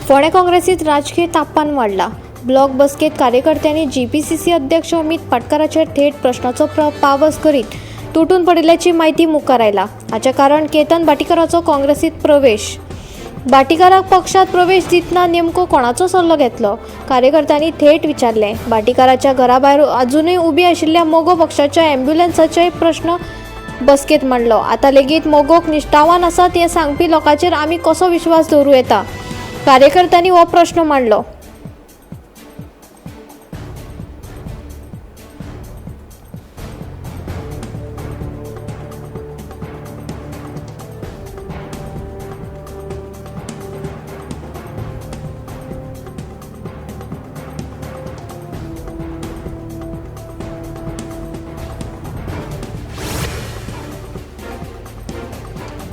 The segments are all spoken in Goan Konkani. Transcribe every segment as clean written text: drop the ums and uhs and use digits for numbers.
फोंडें काँग्रेसीत राजकीय तापमान वाडला. ब्लॉक बसकेत कार्यकर्त्यांनी जीपीसीसी अध्यक्ष अमित पाटकाराचेर थेट प्रश्नाचो पावस करीत तुटून पडिल्ल्याची म्हायती मुखार आयला. हाचें कारण केतन भाटीकाराचो काँग्रेसीत प्रवेश. भाटीकाराक पक्षात प्रवेश दितना नेमको कोणाचो सल्लो घेतलो, कार्यकर्त्यांनी थेट विचारलें. भाटीकाराच्या घरा भायर अजुनूय उबी आशिल्ल्या मगो पक्षाच्या ॲम्ब्युलन्साचेय प्रश्न बसकेत मांडलो. आतां लेगीत मगोक निश्ठावान आसात हें सांगपी लोकांचेर आमी कसो विश्वास दवरूं येता, कार्यकर्त्यांनी हो प्रश्न मांडलो.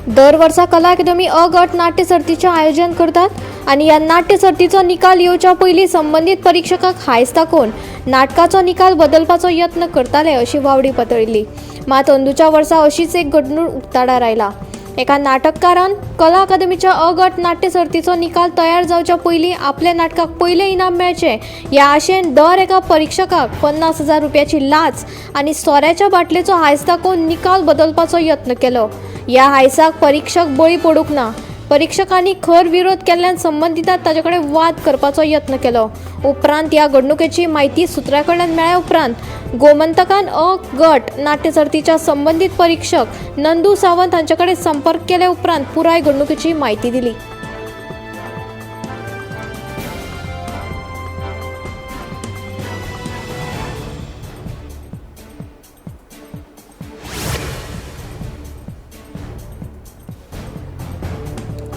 दर वर्सा कला अकादमी अ गट नाट्य सर्तीचें आयोजन करतात आनी ह्या नाट्य सर्तीचो निकाल येवच्या पयलीं संबंदीत परिक्षकाक हांयस दाखोवन नाटकाचो निकाल बदलपाचो यत्न करताले अशी वावडी पतळिल्ली. मात अंदूच्या वर्सा अशीच एक घडणूक उक्ताडार आयला. एका नाटककारान कला अकादमीच्या अ गट नाट्य सर्तीचो निकाल तयार जावच्या पयलीं आपल्या नाटकाक पयलें इनाम मेळचें ह्या आशेन दर एका परिक्षकाक 50,000 रुपयाची लाच आनी सोऱ्याच्या बाटलेचो हांयस दाखोवन निकाल बदलपाचो यत्न केलो. ह्या हांयसाक परिक्षक बळी पडूंक ना. परिक्षकांनी खर विरोध केल्ल्यान संबंदितांत ताचे कडेन वाद करपाचो यत्न केलो. उपरांत ह्या घडणुकेची म्हायती सुत्रा कडल्यान मेळ्ळ्या उपरांत गोमंतकान अ गट नाट्य सर्तीच्या संबंदीत परिक्षक नंदू सावंत हांचे कडेन संपर्क केले उपरांत पुराय घडणुकेची म्हायती दिली.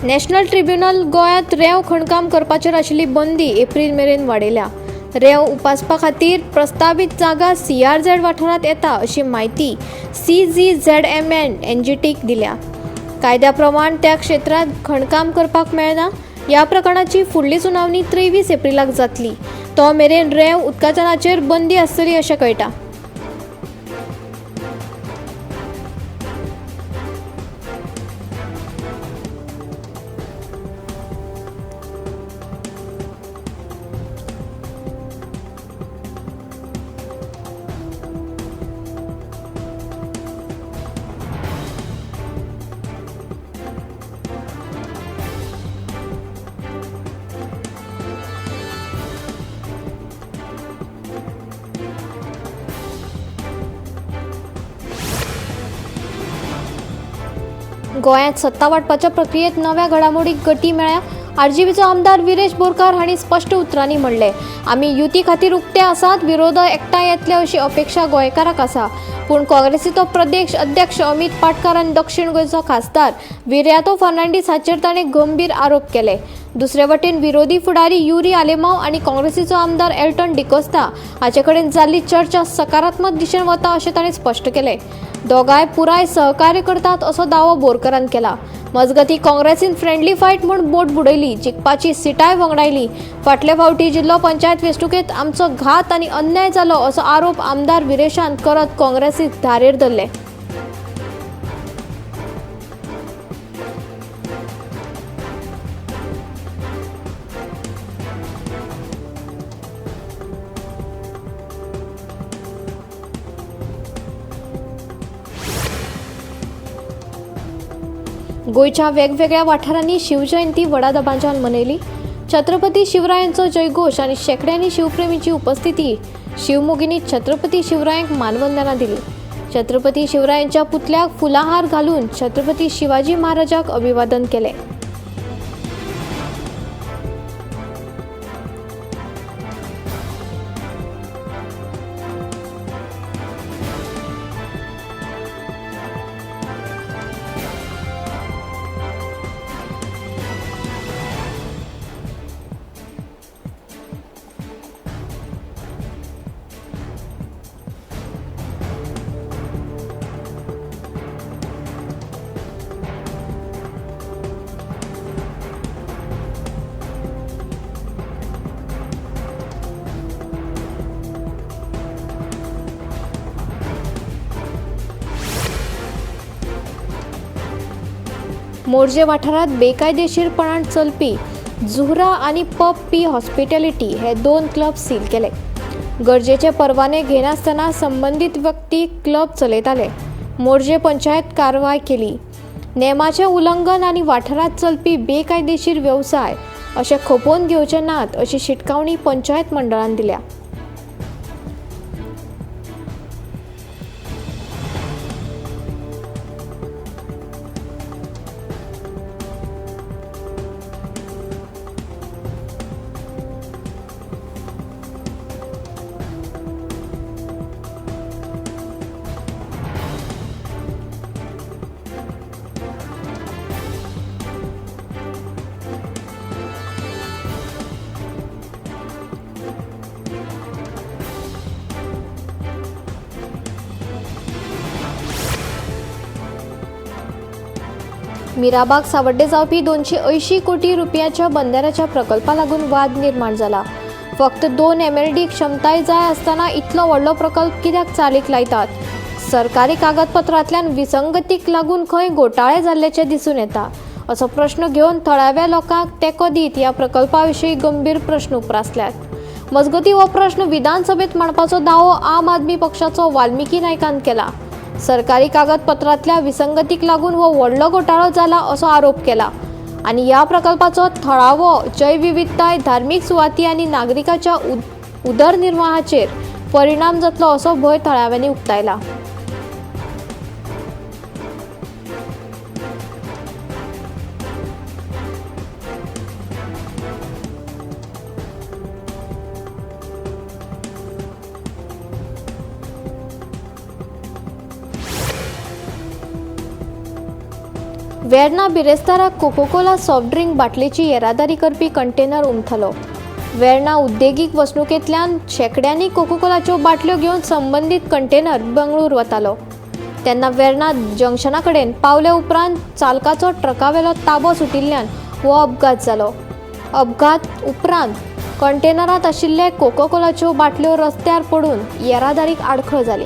नॅशनल ट्रिब्युनल गोंयांत रेंव खणकाम करपाचेर आशिल्ली बंदी एप्रील मेरेन वाडयल्या. रेंव उपासपा खातीर प्रस्तावीत जागा सीआरझेड वाठारांत येता अशी म्हायती सीजीझेडएमएन एनजीटीक दिल्या. कायद्या प्रमाण त्या क्षेत्रांत खणकाम करपाक मेळना. ह्या प्रकरणाची फुडली सुनावणी 23 एप्रिलाक जातली. तो मेरेन रेंव उत्खननाचेर बंदी आसतली अशें कळटा. गोंयांत सत्ता वांटपाच्या प्रक्रियेत नव्या घडामोडीक गती मेळ्ळ्या. आरजीपीचो आमदार विरेश बोरकार हांणी स्पश्ट उतरांनी म्हणलें, आमी युती खातीर उक्ते आसात, विरोधक एकठांय येतले अशी अपेक्षा गोंयकारांक आसा. पूण काँग्रेसीचो प्रदेश अध्यक्ष अमित पाटकार आनी दक्षिण गोंयचो खासदार विरियातो फर्नांडीस हाचेर ताणें गंभीर आरोप केले. दुसरे वटेन विरोधी फुडारी युरी आलेमाव आनी काँग्रेसीचो आमदार एल्टन डिकोस्ता हाचे कडेन जाल्ली चर्चा सकारात्मक दिशेन वता अशें ताणें स्पश्ट केलें. दोगांय पुराय सहकार्य करतात असो दावो बोरकरान केला. मजगतीं काँग्रेसीन फ्रेंडली फायट म्हूण बोट बुडयली, जिखपाची सिटाय वगडायली. फाटले फावटी जिल्लो पंचायत वेंचणुकेंत आमचो घात आनी अन्याय जालो असो आरोप आमदार विरेशान करत काँग्रेसीक धारेर धरले. गोंयच्या वेगवेगळ्या वाठारांनी शिवजयंती व्हडा दबाज्यान मनयली. छत्रपती शिवरायांचो जयघोश आनी शेंकड्यांनी शिवप्रेमींची उपस्थिती शिवमोगिनी छत्रपती शिवरायांक मानवंदना दिली. छत्रपती शिवरायांच्या पुतळ्याक फुलाहार घालून छत्रपती शिवाजी महाराजाक अभिवादन केलें. मोरजे वाठारांत बेकायदेशीरपणान चलपी जुहरा आनी पब पी हॉस्पिटॅलिटी हे दोन क्लब सील केले. गरजेचे परवाने घेनासतना संबंदीत व्यक्ती क्लब चलयताले. मोरजे पंचायत कारवाय केली. नेमाचें उल्लंघन आनी वाठारांत चलपी बेकायदेशीर वेवसाय अशें खपोवन घेवचे नात अशी शिटकावणी पंचायत मंडळान दिल्या. मिराबाग सावड्डे जावपी 280 कोटी रुपयाच्या बंदाऱ्याच्या प्रकल्पा लागून वाद निर्माण जाला. फक्त 2 MLD क्षमताय जाय आसतना इतलो व्हडलो प्रकल्प कित्याक चालीक लायतात? सरकारी कागदपत्रांतल्यान विसंगतीक लागून खंय घोटाळे जाल्ल्याचें दिसून येता असो प्रश्न घेवन थळाव्या लोकांक तेंको दीत ह्या प्रकल्पा विशीं गंभीर प्रश्न उप्रासल्यात. मजगतीं हो प्रश्न विधानसभेत मांडपाचो दावो आम आदमी पक्षाचो वाल्मिकी नायकान केला. सरकारी कागदपत्रांतल्या विसंगतीक लागून हो व्हडलो घोटाळो जाला असो आरोप केला आनी ह्या प्रकल्पाचो थळावो जैवविविधताय, धार्मीक सुवाती आनी नागरिकांच्या उदरनिर्वाहाचेर परिणाम जातलो असो भंय थळाव्यांनी उक्तायला. वेर्णा बिरेस्तारा कोकोकोला सॉफ्ट ड्रिंक बाटलेची येरादारी करपी कंटेनर उमथलो. वेर्णा उद्देगीक वसणुकेंतल्यान शेंकड्यांनी कोकोकोलाच्यो बाटल्यो घेवन संबंदीत कंटेनर बंगळूर वतालो. तेन्ना वेर्णा जंक्शना कडेन पावले उपरांत चालकाचो ट्रकावेलो ताबो सुटिल्ल्यान हो अपघात जालो. अपघात उपरांत कंटेनरांत आशिल्ले कोकोकोलाच्यो बाटल्यो रस्त्यार पडून येरादारीक आडखळ जाली.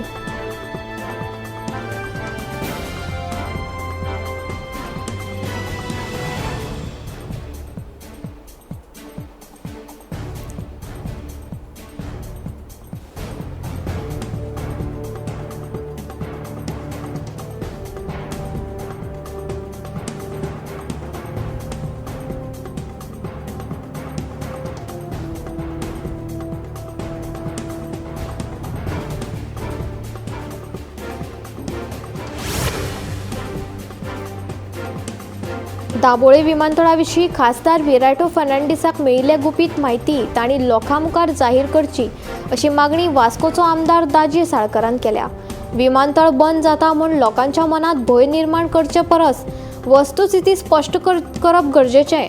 दाबोळे विमानतळाविशीं खासदार विराटो फर्नांडीसाक मेळिल्ल्या गुपीत म्हायती तांणी लोकां मुखार जाहीर करची अशी मागणी वास्कोचो आमदार दाजी साळकरान केल्या. विमानतळ बंद जाता म्हूण लोकांच्या मनांत भंय निर्माण करचे परस वस्तुस्थिती स्पश्ट करप गरजेचें,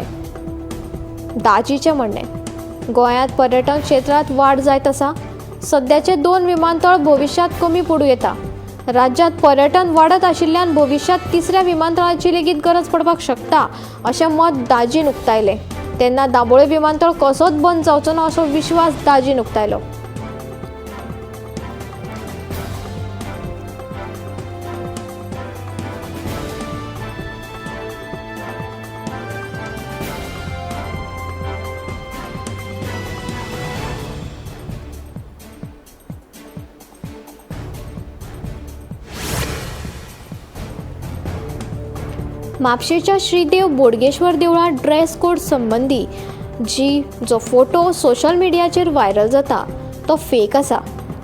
दाजीचें म्हणणें. गोंयांत पर्यटन क्षेत्रांत वाड जायत आसा. सद्याचे 2 विमानतळ भविश्यांत कमी पडूं येता. राज्यांत पर्यटन वाडत आशिल्ल्यान भविश्यांत तिसऱ्या विमानतळाची लेगीत गरज पडपाक शकता अशें मत दाजीन उक्तायलें. तेन्ना दाबोळे विमानतळ कसोच बंद जावचो ना असो विश्वास दाजीन उक्तायलो. म्हापशेच्या श्रीदेव बोडगेश्वर देवळांत ड्रेस कोड संबंदी जी जो फोटो सोशल मिडियाचेर व्हायरल जाता तो फेक आसा.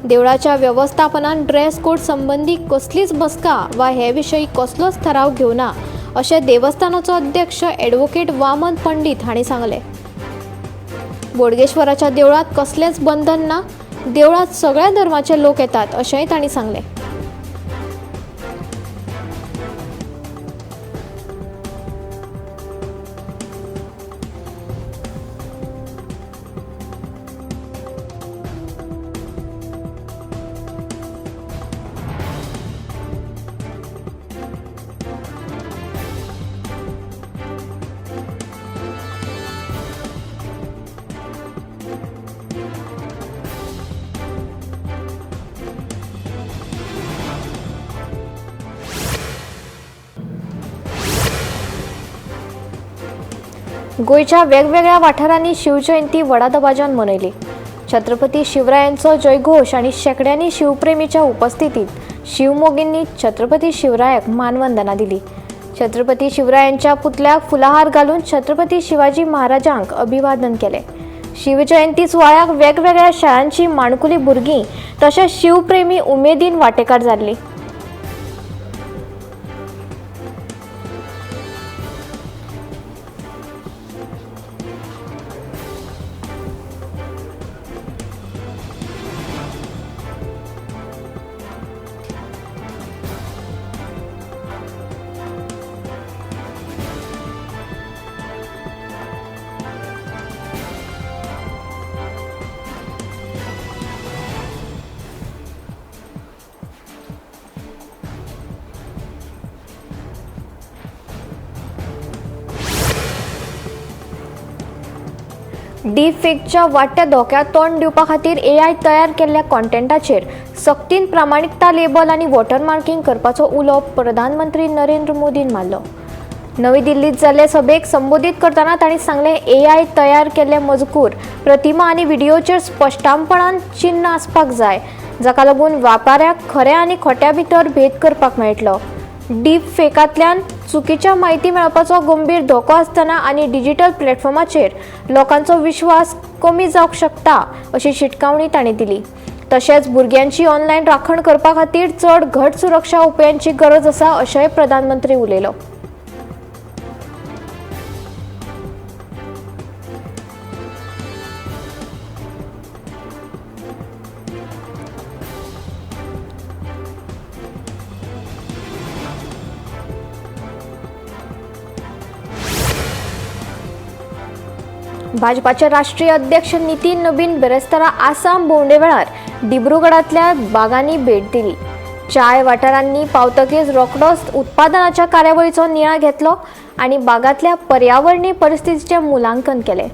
देवळाच्या वेवस्थापनान ड्रेस कोड संबंदी कसलीच बसका वा हे विशीं कसलोच थाराव घेवना अशें देवस्थानाचो अध्यक्ष ॲडव्होकेट वामन पंडीत हांणी सांगलें. बोडगेश्वराच्या देवळांत कसलेंच बंधन ना, देवळांत सगळ्या धर्माचे लोक येतात अशेंय तांणी सांगलें. गोंयच्या वेगवेगळ्या वाठारांनी शिवजयंती व्हडा दबाज्यान मनयली. छत्रपती शिवरायांचो जयघोश आनी शेंकड्यांनी शिवप्रेमीच्या उपस्थितीत शिवमोगींनी छत्रपती शिवरायाक मानवंदना दिली. छत्रपती शिवरायांच्या पुतळ्याक फुलाहार घालून छत्रपती शिवाजी महाराजांक अभिवादन केलें. शिवजयंती सुवाळ्याक वेगवेगळ्या शाळांची माणकुली भुरगीं तशेंच शिवप्रेमी उमेदीन वांटेकार जाल्लीं. डीपफेकच्या वाडट्या धोक्याक तोंड दिवपा खातीर एआय तयार केल्ल्या कॉन्टेंटाचेर सक्तीन प्रामाणिकता लेबल आनी वॉटरमार्किंग करपाचो उलो प्रधानमंत्री नरेंद्र मोदीन मारलो. नवी दिल्लीत जाल्ले सभेक संबोधीत करतना तांणी सांगलें, एआय तयार केल्ले मजकूर, प्रतिमा आनी व्हिडियोचेर स्पश्टपणान चिन्न आसपाक जाय, जाका लागून वापऱ्याक खऱ्या आनी खोट्या भितर भेद करपाक मेळटलो. डीपफेकांतल्यान चुकीच्या म्हायती मेळपाचो गंभीर धोको आसतना आनी डिजिटल प्लॅटफॉर्माचेर लोकांचो विश्वास कमी जावंक शकता अशी शिटकावणी तांणी दिली. तशेंच भुरग्यांची ऑनलायन राखण करपा खातीर चड घट सुरक्षा उपायांची गरज आसा अशेंय प्रधानमंत्री उलयलो. भाजपाचे राष्ट्रीय अध्यक्ष नितीन नबीन बेरेस्तारा आसाम भोंवडे वेळार डिब्रुगडांतल्या बागांनी भेट दिली. चाय वाठारांनी पावतकीच रोखडोच उत्पादनाच्या कार्यावळीचो नियाळ घेतलो आनी बागांतल्या पर्यावरणीय परिस्थितीचें मुलांकन केलें.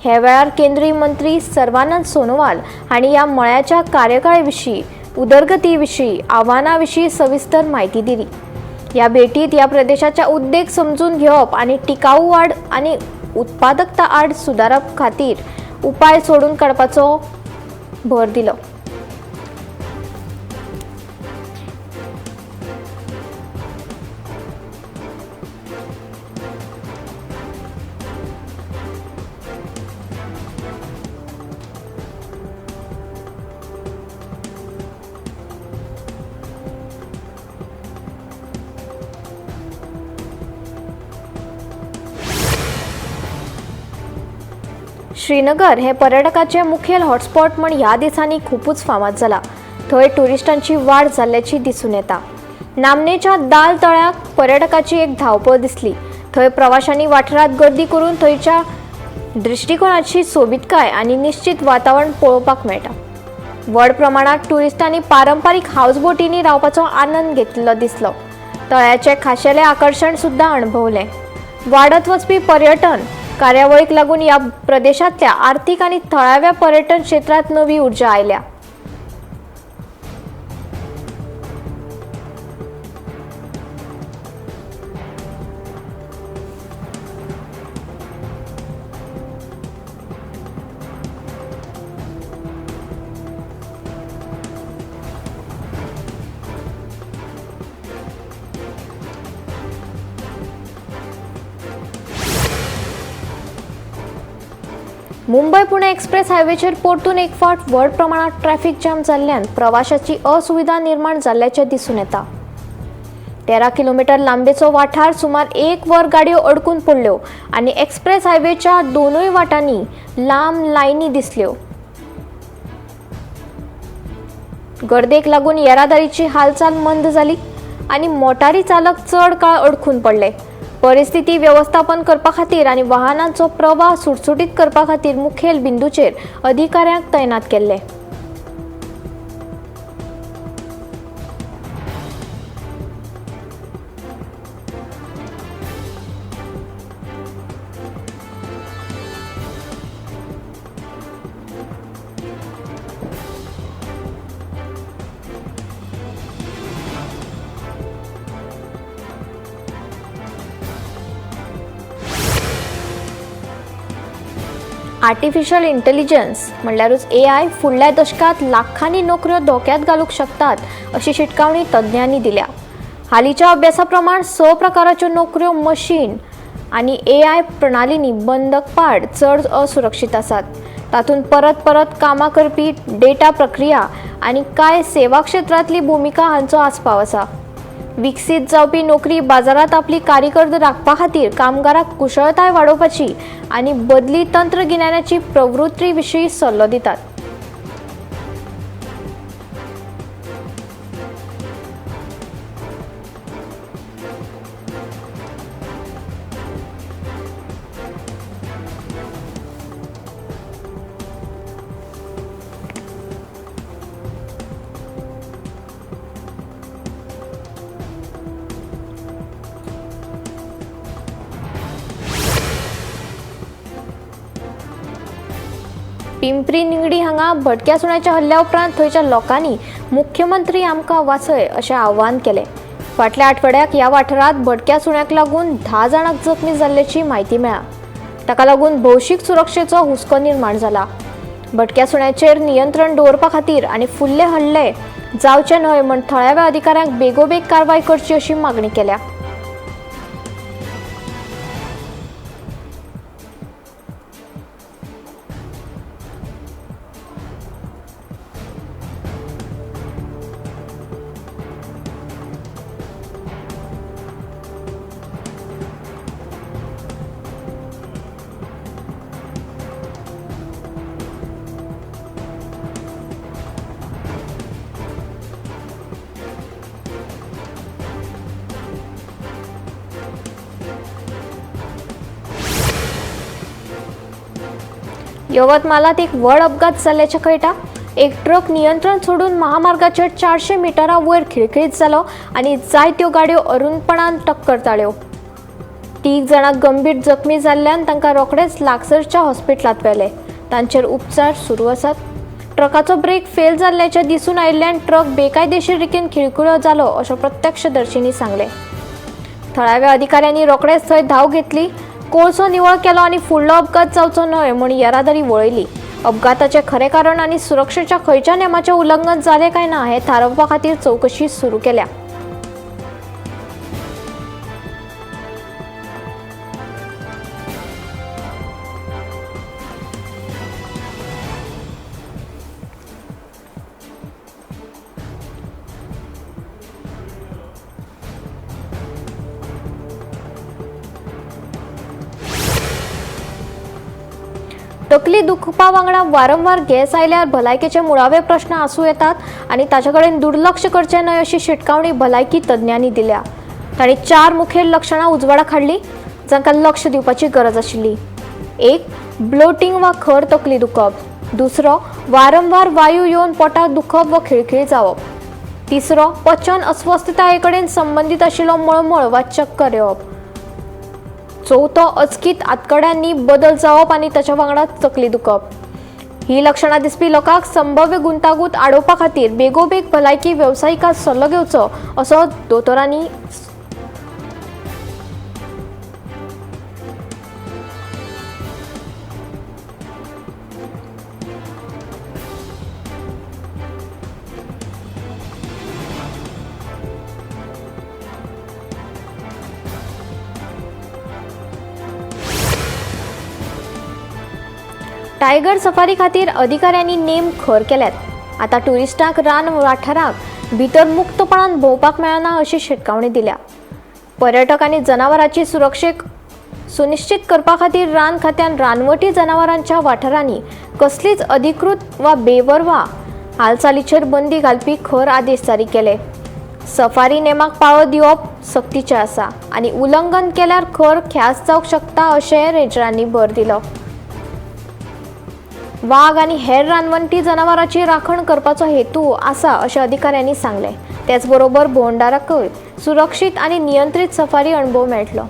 हे वेळार केंद्रीय मंत्री सर्वानंद सोनोवाल हांणी ह्या मळ्याच्या कार्यकाळे विशीं, उदरगती विशीं, आव्हानां विशीं सविस्तर म्हायती दिली. ह्या भेटीत ह्या प्रदेशाच्या उद्देग समजून घेवप आनी टिकाऊ वाड आनी उत्पादकता आड सुदारप खातीर उपाय सोडून काडपाचो भर दिलो. श्रीनगर हे पर्यटकाचे मुखेल हॉटस्पॉट म्हण ह्या दिसांनी खुबूच फामाद जाला. थंय ट्युरिस्टांची वाड जाल्ल्याची दिसून येता. नामनेच्या दाल तळ्याक पर्यटकाची एक धांवपळ दिसली. थंय प्रवाशांनी वाठारांत गर्दी करून थंयच्या दृश्टिकोनाची सोबीतकाय आनी निश्चित वातावरण पळोवपाक मेळटा. व्हड प्रमाणांत ट्युरिस्टांनी पारंपारीक हाऊसबोटींनी रावपाचो आनंद घेतिल्लो दिसलो. तळ्याचें खाशेलें आकर्शण सुद्दां अणभवलें. वाडत वचपी पर्यटन कार्यावळीक लागून ह्या प्रदेशांतल्या आर्थिक आनी थळाव्या पर्यटन क्षेत्रांत नवी उर्जा आयल्या. मुंबय पुणे एक्सप्रेस हायवेचेर परतून एक फावट व्हड प्रमाणात ट्रॅफिक जाम जाल्ल्यान प्रवाशाची असुविधा निर्माण जाल्ल्याचें दिसून येता. 13 किलोमीटर लांबेचो वाठार सुमार 1 वर गाडयो अडकून पडल्यो आनी एक्सप्रेस हायवेच्या दोनूय वाटांनी लांब लायनी दिसल्यो. गर्देक लागून येरादारीची हालचाल मंद जाली आनी मोटारी चालक चड काळ अडकून पडले. परिस्थिती व्यवस्थापन करपा खातीर आनी वाहनांचो प्रवाह सुटसुटीत करपा खातीर मुखेल बिंदूचेर अधिकाऱ्यांक तैनात केल्ले. आर्टिफिशियल इंटेलिजन्स म्हणल्यारूच एआय फुडल्या दशकांत लाखांनी नोकऱ्यो धोक्यांत घालूंक शकतात अशी शिटकावणी तज्ञांनी दिल्या. हालींच्या अभ्यासा प्रमाण 6 प्रकाराच्यो नोकऱ्यो मशीन आनी एआय प्रणालींनी बंदकपाड चड असुरक्षीत आसात. तातूंत परत परत कामां करपी डेटा प्रक्रिया आनी कांय सेवा क्षेत्रांतली भुमिका हांचो आस्पाव आसा. विकसीत जावपी नोकरी बाजारांत आपली कारकीर्द राखपा खातीर कामगारांक कुशळताय वाडोवपाची आनी बदली तंत्रगिन्यानाची प्रवृत्ती विशीं सल्लो दितात. पिंपरी निंगडी हांगा भटक्या सुण्याच्या हल्ल्या उपरांत थंयच्या लोकांनी मुख्यमंत्री आमकां वाचय अशें आव्हान केलें. फाटल्या आठवड्याक ह्या वाठारांत भटक्या सुण्याक लागून 10 जाणांक जखमी जाल्ल्याची म्हायती मेळ्ळा. ताका लागून भौशीक सुरक्षेचो हुस्को निर्माण जाला. भटक्या सुण्याचेर नियंत्रण दवरपा खातीर आनी फुडले हल्ले जावचे न्हय म्हूण थळाव्या अधिकाऱ्यांक बेगोबेग कारवाय करची अशी मागणी केल्या. यवतमालात एक व्हड अपघात जाल्ल्याचें कळटा. एक ट्रक नियंत्रण सोडून महामार्गाचेर 400 मिटरां वयर खिळखिळीत जालो आनी जायत्यो गाडयो अरुणपणान टक्कर ताळ्यो. 3 जाणां गंभीर जखमी जाल्ल्यान तांकां रोखडेच लागसरच्या हॉस्पिटलांत व्हेले. तांचेर उपचार सुरू आसात. ट्रकाचो ब्रेक फेल जाल्ल्याचें दिसून आयिल्ल्यान ट्रक बेकायदेशीर रितीन खिळखिळो जालो अशें प्रत्यक्षदर्शींनी सांगलें. थळाव्या अधिकाऱ्यांनी रोखडेच थंय धांव घेतली. कोळसो निवळ केलो आनी फुडलो अपघात जावचो न्हय म्हूण येरादारी वळयली. अपघाताचें खरें कारण आनी सुरक्षेच्या खंयच्या नेमाचें उल्लंघन जालें काय ना हें थारावपा खातीर चवकशी सुरू केल्या. तकली दुखपा वांगडा वारंवार गॅस आयल्यार भलायकेचे मुळावे प्रश्न आसूं येतात आनी ताचे कडेन दुर्लक्ष करचें न्हय अशी शिटकावणी भलायकी तज्ञांनी दिल्या. तांणी 4 मुखेल लक्षणां उजवाडाक हाडलीं जांकां लक्ष दिवपाची गरज आशिल्ली. 1. ब्लोटींग वा खर तकली दुखप. 2. वारंवार वायू येवन पोटाक दुखप वा खिळखिळ जावप. 3. पचन अस्वस्थताये कडेन संबंदीत आशिल्लो मळमळ वा चक्कर येवप. 4. अचकीत आतकड्यांनी बदल जावप आनी ताच्या वांगडा तकली दुखप. ही लक्षणां दिसपी लोकांक संभाव्य गुंतागुंत आडोवपा खातीर बेगोबेग भलायकी वेवसायिकां सल्लो घेवचो असो दोतोरांनी टायगर सफारी खातीर अधिकाऱ्यांनी नेम खर केल्यात. आतां ट्युरिस्टांक रान वाठाराक भितर मुक्तपणान भोंवपाक मेळना अशी शिटकावणी दिल्या. पर्यटक आनी जनावरांची सुरक्षेक सुनिश्चित करपा खातीर रान खात्यान रानवटी जनावरांच्या वाठारांनी कसलीच अधिकृत वा बेवरवा हालचालीचेर बंदी घालपी खर आदेश जारी केले. सफारी नेमाक पाळो दिवप सक्तीचें आसा आनी उल्लंघन केल्यार खर ख्यास्त जावंक शकता अशें रेंजरांनी भर दिलो. वाग आनी हेर रानवंटी जनावरांची राखण करपाचो हेतू आसा अशें अधिकाऱ्यांनी सांगलें. त्याच बरोबर भोंवडेकारांकय सुरक्षीत आनी नियंत्रीत सफारी अणभव मेळटलो.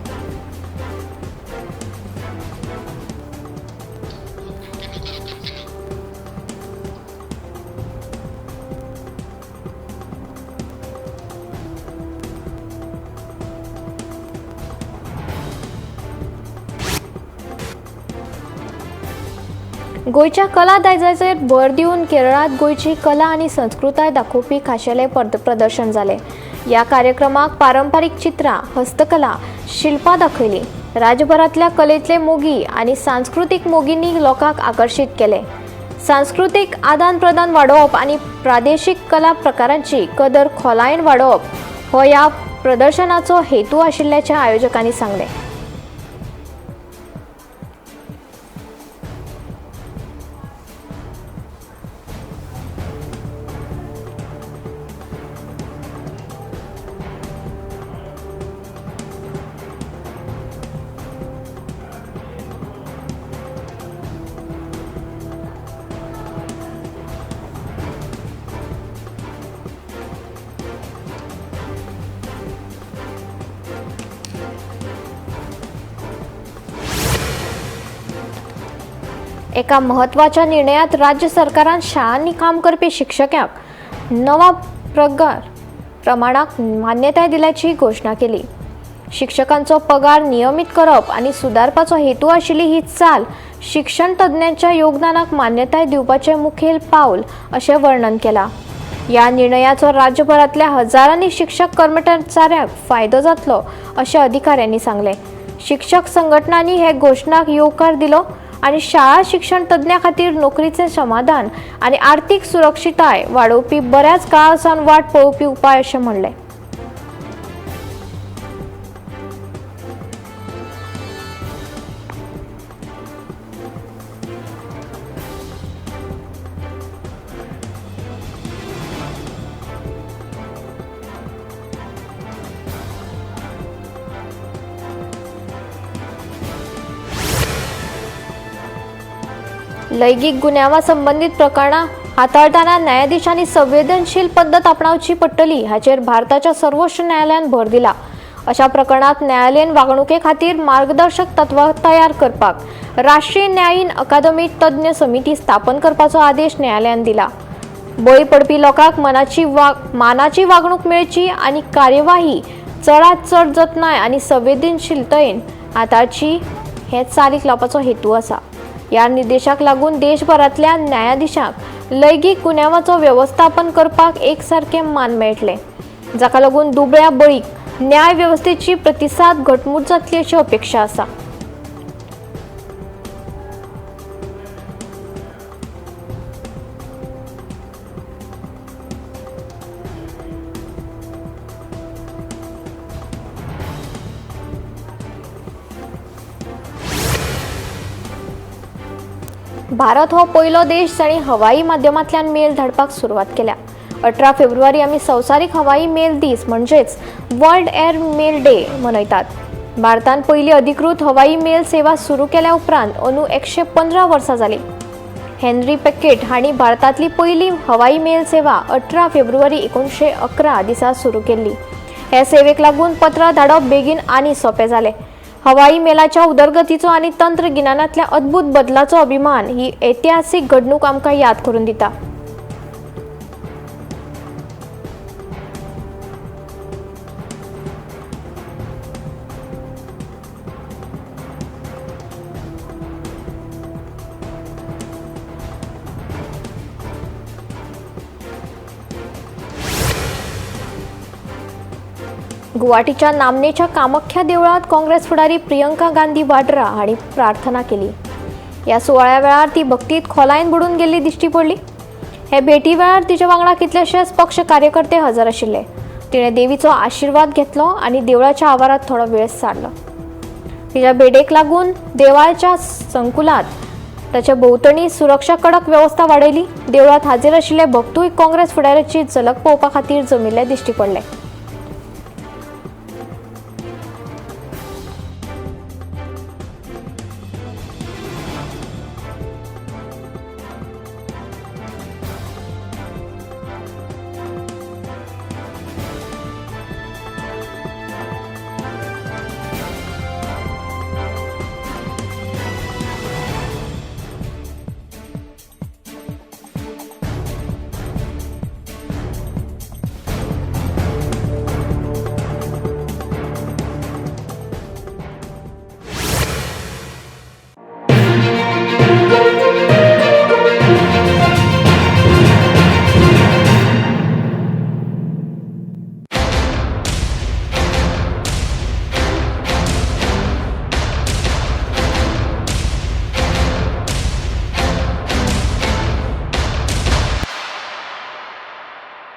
गोंयच्या कला दायजाचेर भर दिवन केरळांत गोंयची कला आनी संस्कृताय दाखोवपी खाशेलें प्रदर्शन जालें. ह्या कार्यक्रमाक पारंपारीक चित्रां, हस्तकला, शिल्पां दाखयलीं. राज्यभरांतल्या कलेंतले मोगी आनी सांस्कृतीक मोगींनी लोकांक आकर्शीत केले. सांस्कृतीक आदान प्रदान वाडोवप आनी प्रादेशीक कला प्रकारांची कदर खोलायेन वाडोवप हो ह्या प्रदर्शनाचो हेतू आशिल्ल्याचें आयोजकांनी सांगलें. एका म्हत्वाच्या निर्णयात राज्य सरकारान शाळांनी काम करपी शिक्षकांक नवा पगार प्रमाणाक मान्यताय दिल्याची घोशणा केली. शिक्षकांचो पगार नियमीत करप आनी सुदारपाचो हेतू आशिल्ली ही चाल शिक्षण तज्ञांच्या योगदानाक मान्यताय दिवपाचें मुखेल पावल अशें वर्णन केलां. ह्या निर्णयाचो राज्यभरांतल्या हजारांनी शिक्षक कर्मचाऱ्यांक फायदो जातलो अशें अधिकाऱ्यांनी सांगलें. शिक्षक संघटनांनी हे घोशणाक येवकार दिलो आनी शाळा शिक्षण तज्ञां खातीर नोकरीचें समाधान आनी आर्थीक सुरक्षितताय वाडोवपी बऱ्याच काळा सावन वाट पळोवपी उपाय अशें म्हणलें. लैंगिक गुन्यांवा संबंदीत प्रकरणां हाताळटना न्यायाधीशांनी संवेदनशील पद्दत आपणावची पडटली हाचेर भारताच्या सर्वोच्च न्यायालयान भर दिला. अशा प्रकरणांत न्यायालयीन वागणुके खातीर मार्गदर्शक तत्वां तयार करपाक राष्ट्रीय न्यायीन अकादमी तज्ञ समिती स्थापन करपाचो आदेश न्यायालयान दिला. बळी पडपी लोकांक मानाची वागणूक मेळची आनी कार्यवाही चडांत चड जतनाय आनी संवेदनशीलतायेन हाताळची हे चालीक लावपाचो हेतू आसा. ह्या निर्देशाक लागून देशभरांतल्या न्यायाधीशांक लैंगिक गुन्यांवाचो व्यवस्थापन करपाक एकसारकें मान मेळटलें, जाका लागून दुबळ्या बळीक न्याय वेवस्थेची प्रतिसाद घटमूट जातली अशी अपेक्षा आसा. भारत हो पयलो देश जाणी हवाई माध्यमांतल्यान मेल धाडपाक सुरवात केल्या. 18 फेब्रुवारी आमी संवसारीक हवाई मेल दीस म्हणजेच वर्ल्ड एअर मेल डे मनयतात. भारतान पयली अधिकृत हवाई मेल सेवा सुरू केल्या उपरांत अंदू 115 वर्सां जालीं. हेनरी पॅकेट हांणी भारतांतली पयली हवाई मेल सेवा 18 फेब्रुवारी 1911 दिसा सुरू केल्ली. हे सेवेक लागून पत्रां धाडप बेगीन आनी सोंपें जालें. हवाई मेलाच्या उदरगतीचो आनी तंत्रगिन्यानांतल्या अद्भुत बदलाचो अभिमान ही ऐतिहासीक घडणूक आमकां याद करून दिता. गुवाहाटीच्या नामनेच्या कामाख्या देवळात काँग्रेस फुडारी प्रियंका गांधी वाड्रा हांणी प्रार्थना केली. ह्या सुवाळ्या वेळार ती भक्तीत खोलायेन बुडून गेल्ली दिश्टी पडली. हे भेटी वेळार तिच्या वांगडा कितलेशेच पक्ष कार्यकर्ते हजर आशिल्ले. तिणें देवीचो आशिर्वाद घेतलो आनी देवळाच्या आवारांत थोडो वेळ सारलो. तिच्या भेटेक लागून देवळाच्या संकुलांत ताच्या भोंवतणी सुरक्षा कडक वेवस्था वाडयली. देवळांत हाजीर आशिल्ले भक्तूय काँग्रेस फुडाऱ्याची झलक पळोवपा खातीर जमिल्ले दिश्टी पडले.